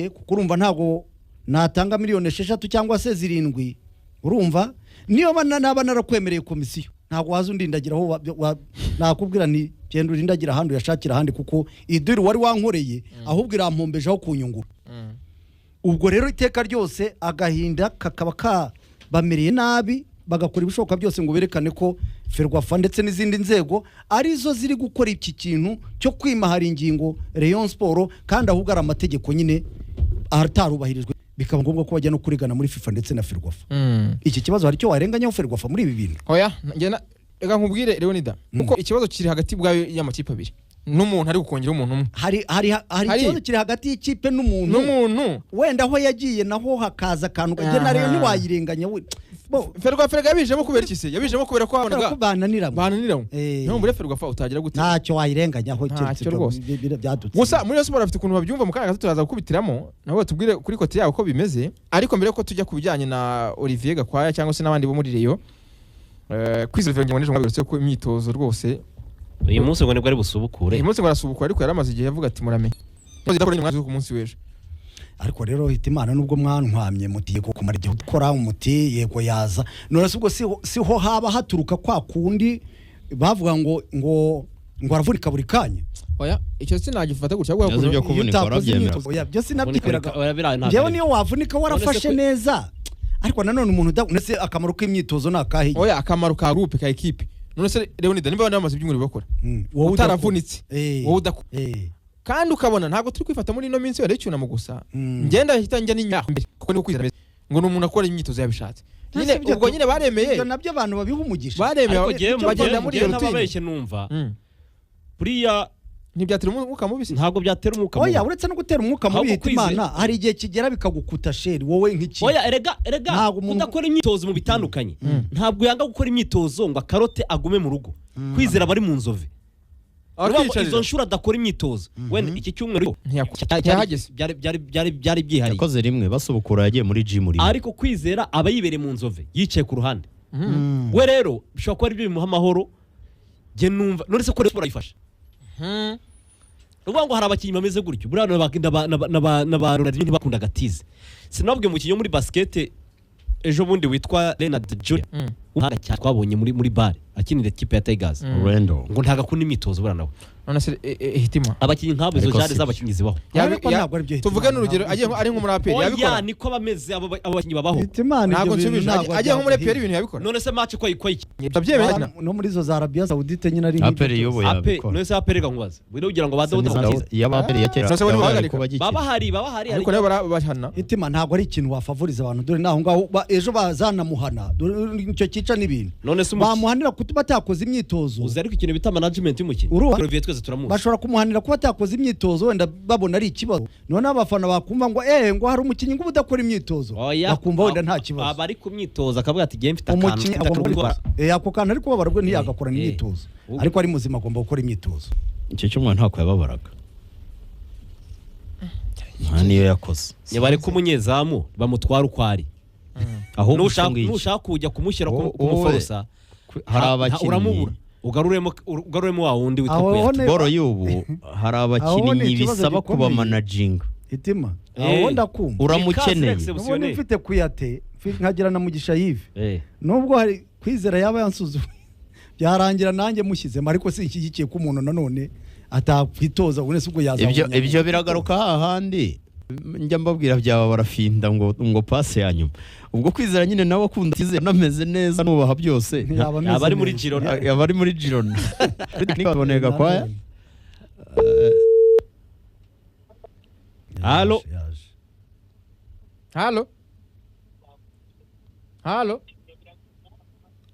Wankoreye, kuko urumva ntabwo natanga miliyoni 6 cyangwa se 7. Urumva niyo naba narakwemereye komisiyo, ntabwo waza undindagiraho. Nakubwira nti genda urindagira ahandi, uyashakira ahandi, kuko idiri wari wankoreye ahubwo irampombejeho kunyungura. Ubwo rero iteka ryose agahinda kakaba kabamereye nabi, bagakora ibishoboka byose ngo berekane ko Ferwafa ndetse n'izindi nzego arizo ziri gukora iki kintu cyo kwimahara ingingo Rayon Sport, kandi ahubwo ari amategeko nyine atarubahirijwe, bikaba ngombwa ko bajya no kurigana muri FIFA ndetse na Ferwafa. Iki kibazo hari icyo warenganyaho Ferwafa muri ibi bintu? Oya, njye reka nkubwire Leonida, kuko ikibazo kiri hagati bwayo y'amakipe abiri n'umuntu, ari gukongera umuntu umwe. Hari ikibazo kiri hagati y'ikipe n'umuntu. N'umuntu. Wenda aho yagiye naho hakaza akantu kagena rero ntiwayirenganya we. Ferwafa yabijemo kubera iki se? Yabijemo kubera ko Kubera ko habonaga bananiranywe. Bananiranywe. Eh. Niyo muri Ferwafa utagira gute? Ntacyo wayirenganyaho Ntacyo keretse rwose. byadutse. Gusa muri Rayon Sport bafite ukuntu babyumva. Mu kanya gato turaza gukubitiramo nabo batubwire kuri côté yabo ko bimeze. Ariko mbere yuko tujya ku bijyanye na Olivier Gakwaya cyangwa se n'abandi bo muri Rayon, Kwizera Olivier ngo nijoro ko imyitozo rwose Uyu munsi ngo nibwo ari busubukure. Uyu munsi ngo arasubukura, ariko yari amaze igihe avuga ati muramenye idakora nyuma ku munsi w'ejo. Ariko rero Hitimana, nubwo mwantwamye muti yego kumara igihe ukora umuti, yego yaza none se ubwo siho haba haturuka kwa kundi bavuga ngo aravunika buri kanya? Oya, icyo sinagifata gutya ahubwo Ibibazo byo Iyo kuvunika utakoze warabyemera. imyitozo, oya, byo sinabyemeraga. Oya, biriya ntabwo Njyewe ari niyo wavunika warafashe None se neza, ariko nanone umuntu ndetse akamaro k'imyitozo ni akahe? Oya, akamaro ka groupe, ka équipe. None se Leonida, niba abandi bamaze ibyumweru bakora Wowe utaravunitse, udakora. wowe udakora, kandi ukabona ntabwo turi kwifata muri ino minsi wenda y'icyunamo gusa, ngenda hita njya n'inyuma mbere, kuko niko Kwizera ameze, ngo ni umuntu akora imyitozo yabishatse nyine. Ese ibyo Ubwo nyine baremeye. Ibyo nabyo abantu babiha umugisha. Baremeye Ariko jyewe bagenda muri iyo njyewe routine. ntababeshye, numva buriya Ntibyatera umwuka mubi se? Ntabwo byatera umwuka Oya, mubi. uretse no gutera umwuka mubi, Ahubwo Hitimana, hari igihe kigera bikagukuta sheri wowe nk'iki. Oya, erega Ntabwo umuntu- kudakora imyitozo mu bitandukanye, ntabwo yanga gukora imyitozo ngo akarote agume mu rugo. Kwizera bari mu Nzove. Urumva ngo Akiyicarira. izo nshuro adakora imyitozo, wenda iki cyumweru Ntiyahageze. byari byihariye. Yakoze rimwe basubukura, yagiye muri gym rimwe. Ariko Kwizera aba yibereye mu Nzove, yicaye ku ruhande. We rero bishobora kuba aribyo bimuha amahoro. Njye numva none se ko Rayon Sport ayifasha? Ni ukuvuga ngo hari abakinnyi bameze gutyo. Buriya n'aba Ronaldinho ntibakundaga tize. Sinababwiye umukinnyi wo muri basket ejo bundi witwa Leonard Junior, w'umuhanga cyane, twabonye muri bare akinira ikipe ya Tigers, Rendo. ngo ntabwo akunda imyitozo buriya nawe. None se Hitima, Abakinnyi nk'abo, izo Ariko jare si z'abakinnyi zibaho. Ariko ntabwo aribyo Hitimana, Tuvuge n'urugero, ntabwo agiye ari nko muri APR, Oya, yabikora? niko bameze, abo bakinnyi babaho. Hitimana, Ntabwo ibyo bintu nsubije. ntabwo Agiye nko muri APR, byaguhira. ibintu yabikora? None se match ko ayikora? Ndabyemera. No muri izo za Arabia Saudite nyine ari nk'ibyo APR byose. y'ubu Ape yabikora. none se APR, reka nkubaze, buriya ugira ngo ba Dawuda Baptiste Iyo APR ya kera None se bo yaba ntibahagarika? yari kuba agikina. baba bahari. Ariko nabo barabahana. Hitima, ntabwo ari ikintu wafavoriza abantu. Dore naho ngaho ejo bazanamuhana. Dore icyo cyica n'ibintu. None se umukinnyi Bamuhanira kuba atakoze imyitozo. Uzi ariko ikintu bita management y'umukinnyi? Olivier twese turamuzi. Bashobora kumuhanira kuba atakoze imyitozo, wenda babona ari ikibazo. Noneho abafana bakumva ngo ngo hari umukinnyi ngo uba udakora imyitozo, Oya, bakumva wenda nta kibazo. Aba ari ku myitozo akavuga ati ngiye mfite akantu Umukinnyi mfite agomba akantu gukora ako kantu, ariko kubabara bwo ntiyagakora imyitozo. Ariko ari muzima agomba gukora imyitozo. Icyo cyumweru ntabwo yababaraga, nta niyo yakoze. Nibareke umunyezamu bamutwara uko ari. Ahubwo Nushaka icyo ngicyo. nushaka kujya kumushyira kumuforosa, Hari abakinnyi uramubura, ugaruremo wa wundi witwa Aho Kuyate. Boro y'ubu hari Aho ni abakinnyi ikibazo bisaba gikomeye. kubamanaginga. Hitima, aho ndakumva. Uramukeneye. Ubundi mfite Kuyate, nkagira na Mugisha Yive, nubwo hari Kwizera yaba yansuzuye, byarangira nanjye mushyizemo, ariko sinshyigikiye ko umuntu nanone atakwitoza. Ubone se ubwo yazaba Ibyo umunyamwuga? Ibyo biragaruka hahandi njya mbabwira byaba barafinda ngo pase ya nyuma. Ubwo Kwizera nyine nawe akunda Kwizera nameze neza, nubaha byose. Ntiyaba ameze Yaba ari muri neza. Girona. Yaba ari muri Girona baboneye Gakwaya. Halo. Yaje. Halo, halo.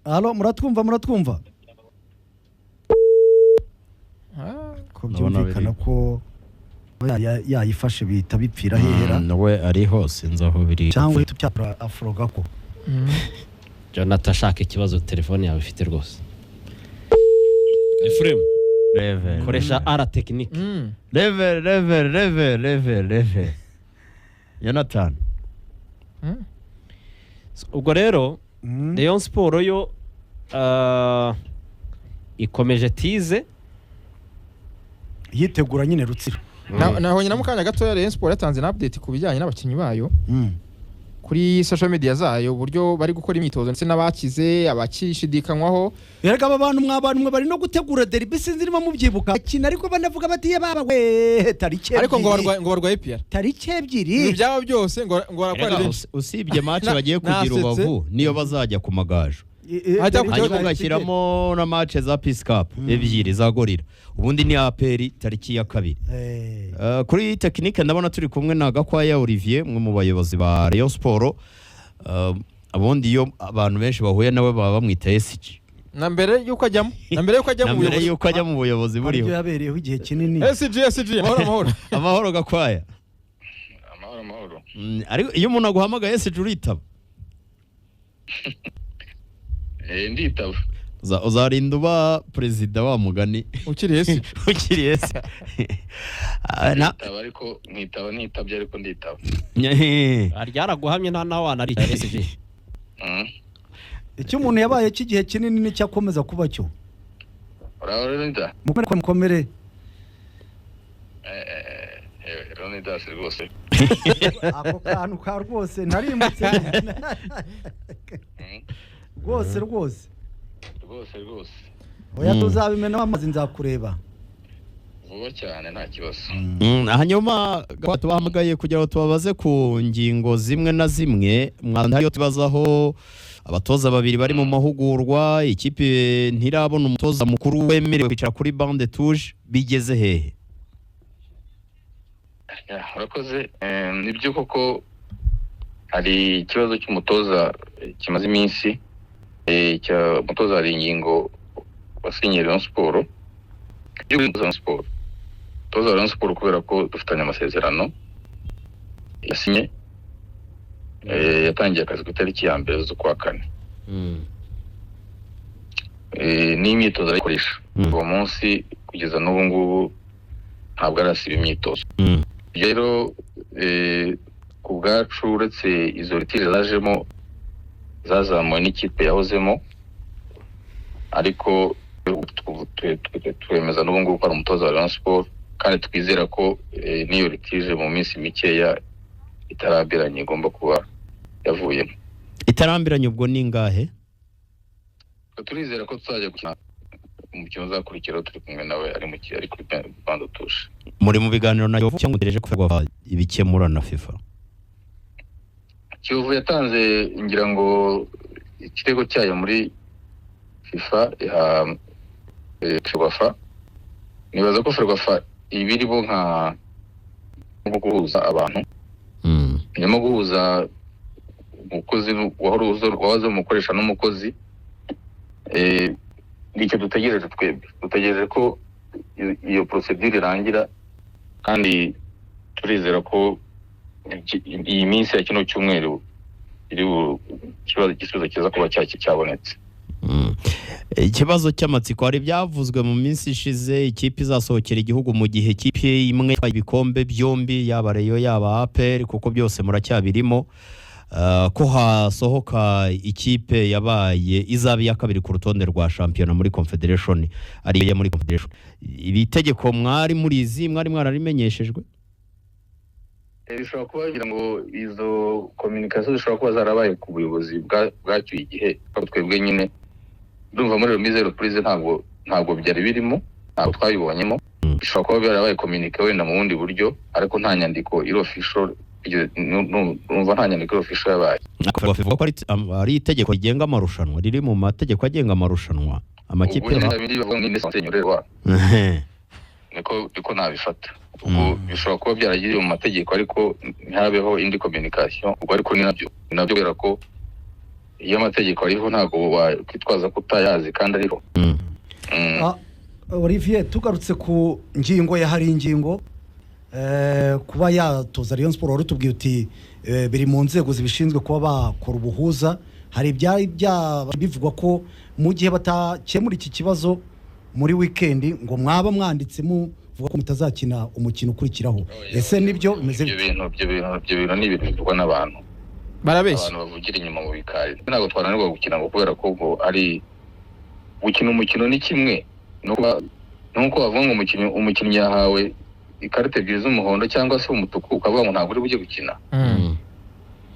Halo, muratwumva? Muratwumva? Ah. Ko Ndabona byumvikana biri. ko yayifashe bihita bipfira hehera. We ari hose, nzi aho biri. Cyangwa tubyapura afroga ko Jonathan, ashaka ikibazo telefone yawe ifite rwose. Efuremu, Level. koresha ara tekinike. Level, level, level, level, level. Jonathan. Ubwo rero Rayon Sport yo ikomeje tize Yitegura nyine Rutsiro. Nabonye na mukanya gatoya Rayon Sport yatanze na update ku bijyanye n'abakinnyi bayo Mm. kuri social media zayo, uburyo bari gukora imyitozo ndetse n'abakize abakishidikanywaho. Erega aba bantu mwa bantu mwe bari no gutegura derby, sinzi niba mubyibuka bakina, ariko banavuga bati ye baba we, tariki Ariko ngo ebyiri, barwaye, ngo barwaye PR. tariki Ibi 2. byaba byose ngo barakora Erega benshi. usibye match bagiye kugira Nasetse. Rubavu niyo bazajya ku Magaju. Hajya ku Hanyuma kibuga. ugashyiramo na match za Peace Cup ebyiri za Gorilla, ubundi ni APR tariki ya 2. Kuri tekinike ndabona turi kumwe na Gakwaya Olivier, umwe mu bayobozi ba Rayon Sport. Ubundi iyo abantu benshi bahuye nawe baba bamwita SG. Na mbere yuko ajyamo, na mbere yuko ajya Na mu mbere buyobozi. yuko ajya mu buyobozi Aribyo buriho. yabereyeho igihe kinini. SG, SG, amahoro, amahoro. Amahoro, Gakwaya. Amahoro, amahoro. Ariko iyo umuntu aguhamagaye SG uritaba? Nditaba. Uzarinda uba perezida wa mugani. Ukiri SG. Ukiri SG. Ah, Nditaba, ariko nkitaba ntitabye, ariko nditaba. Ryaraguhamye nta nawe wanarica SG. Icyo umuntu yabaye cy'igihe kinini nicyo akomeza kuba cyo. Uraho Leonidas? Mukomere, mukomere. Leonidas rwose. Ako kantu ka rwose narimutse rwose rwose. Rwose rwose. Oya, tuzabimenaho amazi, nzakureba. Vuba cyane, nta kibazo. Hanyuma Gakwaya, tubahamagaye kugira ngo tubabaze ku ngingo zimwe na zimwe mwanda yo tubazaho. Abatoza babiri bari mu mahugurwa, ikipe ntirabona umutoza mukuru wemerewe kwicara kuri bande touche, bigeze hehe? Ya, urakoze. Nibyo koko hari ikibazo cy'umutoza kimaze iminsi. Umutoza hari ingingo wasinyiye Rayon Sport. Umutoza wa Rayon Sport, umutoza wa Rayon Sport, kubera ko dufitanye amasezerano yasinye, yatangiye akazi ku itariki ya 1 z'ukwa 4. N'imyitozo arayikoresha. Uwo munsi kugeza n'ubu ngubu ntabwo arasiba imyitozo. Rero ku bwacu, uretse izo litiro zajemo zazamuwe n'ikipe yahozemo, ariko twemeza n'ubu ngubu ko ari umutoza wa Rayon Sport, kandi twizera ko n'iyo litije mu minsi mikeya itarambiranye igomba kuba yavuyemo. Itarambiranye ubwo ni ingahe? Turizera ko tuzajya gukina umukino uzakurikiraho turi kumwe nawe, ari mu ari kuri bande tushe. Muri mu biganiro na Kiyovu cyangwa mutegereje ko Ferwafa ibikemura na FIFA? Kiyovu yatanze ngira ngo ikirego cyayo muri FIFA iha Ferwafa. Nibaza ko Ferwafa iba irimo nko guhuza abantu, irimo guhuza umukozi wahora wahoze umukoresha n'umukozi. Nicyo dutegereje twebwe, dutegereje ko iyo procedure irangira, kandi turizera ko iyi minsi ya kino cyumweru iri ikibazo igisubizo kiza kuba cyabonetse. Ikibazo cy'amatsiko, hari ibyavuzwe mu minsi ishize, ikipe izasohokera igihugu mu gihe ikipe imwe itwaye ibikombe byombi, yaba Rayon yaba APR, kuko byose muracyabirimo, ko hasohoka ikipe yabaye izaba iya kabiri ku rutonde rwa shampiyona muri Confederation, ariyo muri Confederation. Iri tegeko mwari murizi, mwari mwararimenyeshejwe? Bishobora kuba bigira ngo izo communication zishobora kuba zarabaye ku buyobozi bwacyuye igihe, ariko twebwe nyine ndumva muri remise reprise ntabwo byari birimo, ntabwo twabibonyemo. Bishobora kuba byarabaye communique wenda mu bundi buryo, ariko nta nyandiko iri official numva nta nyandiko iri official yabaye. Bavuga ko ari itegeko rigenga amarushanwa, riri mu mategeko agenga amarushanwa amakipe. Ubwo nyine bindi bavuga ngo ni indesanse niko nabifata. Ubwo bishobora kuba byaragiye mu mategeko ariko ntihabeho indi communication ubwo, ariko ni nabyo kubera ko iyo amategeko ariho ntabwo wakwitwaza ko utayazi kandi ariho. Ah, Olivier, tugarutse ku ngingo ya hari ingingo kuba yatoza Rayon Sport, wari utubwiye uti biri mu nzego zibishinzwe kuba bakora ubuhuza. Hari ibyari bivugwa ko mu gihe batakemura iki kibazo muri weekend ngo mwaba mwanditse muvuga ko mutazakina umukino ukurikiraho. Ese nibyo bimeze Ibyo bite? bintu ni ibintu bivugwa n'abantu. Barabeshya. Abantu bavugira inyuma mu bikari. Ntabwo twananirwa gukina ngo kubera ko ngo ari gukina umukino ni kimwe nuko bavuga ngo umukinnyi yahawe ikarita ebyiri z'umuhondo cyangwa se umutuku, ukavuga ngo ntabwo uri bujye gukina.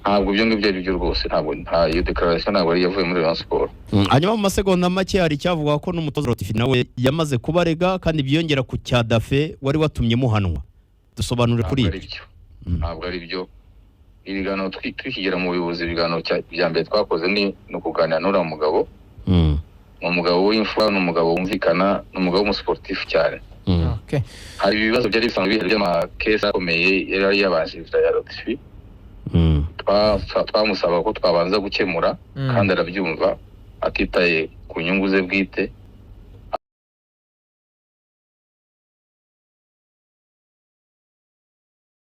Ntabwo ibyo ngibyo ari byo rwose, ntabwo nta iyo declaration ntabwo yari yavuye muri Rayon Sport. Hanyuma mu masegonda make hari icyavuga ko n'umutoza Rotifi nawe yamaze kubarega, kandi byiyongera ku cya Dafe wari watumye muhanwa. Dusobanure kuri Ntabwo ari ibyo. byo, ntabwo ari byo. Ibiganiro tukigera mu buyobozi, ibiganiro bya mbere twakoze ni ukuganira n'uriya mugabo. Ni umugabo w'imfura, ni umugabo wumvikana, ni umugabo w'umusiporutifu cyane. Okay. Hari ibibazo byari bisanzwe bihari by'amakesi akomeye yari yabanjirije ya Lotfi. Twamusaba ko twabanza gukemura, kandi arabyumva atitaye ku nyungu ze bwite.